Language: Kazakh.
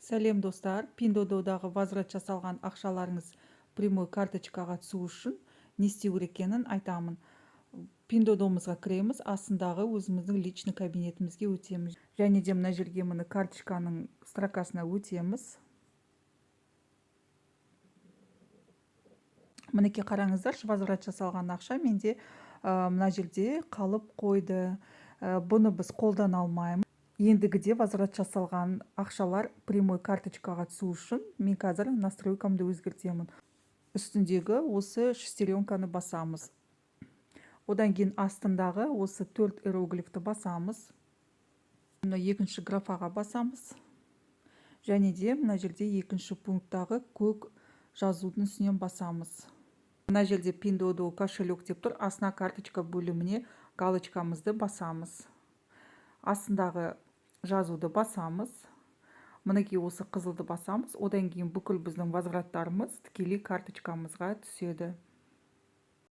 Сәлем, достар! Пиндуодуодағы возврат жасалған ақшаларыңыз прямой карточкаға түсу үшін не істеу керек екенін айтамын. Пиндуодуомызға кіреміз, астындағы өзіміздің личный кабинетімізге өтеміз және де мына жерге, міне, карточканың строкасына өтеміз. Мінекей, қараңыздаршы, возврат жасалған ақша менде мына жерде қалып қойды. Бұны біз қолдана алмаймыз. Ендігіде возврат жасалған ақшалар прямой карточкаға түсу үшін мен қазір настройкамды өзгертемін. Үстіндегі осы шестеренканы басамыз, одан кейін астындағы осы төрт иероглифті басамыз, мына екінші графаға басамыз және де мына жерде екінші пункттағы көк жазудың үстінен басамыз. Мына жерде «Пиндуодуо кошелек» деп тұр, астына «Карточка» бөліміне галочкамызды басамыз, астындағы жазуды басамыз, мінекей, осы қызылды басамыз. Одан кейін бүкіл біздің возвраттарымыз тікелей карточкамызға түседі.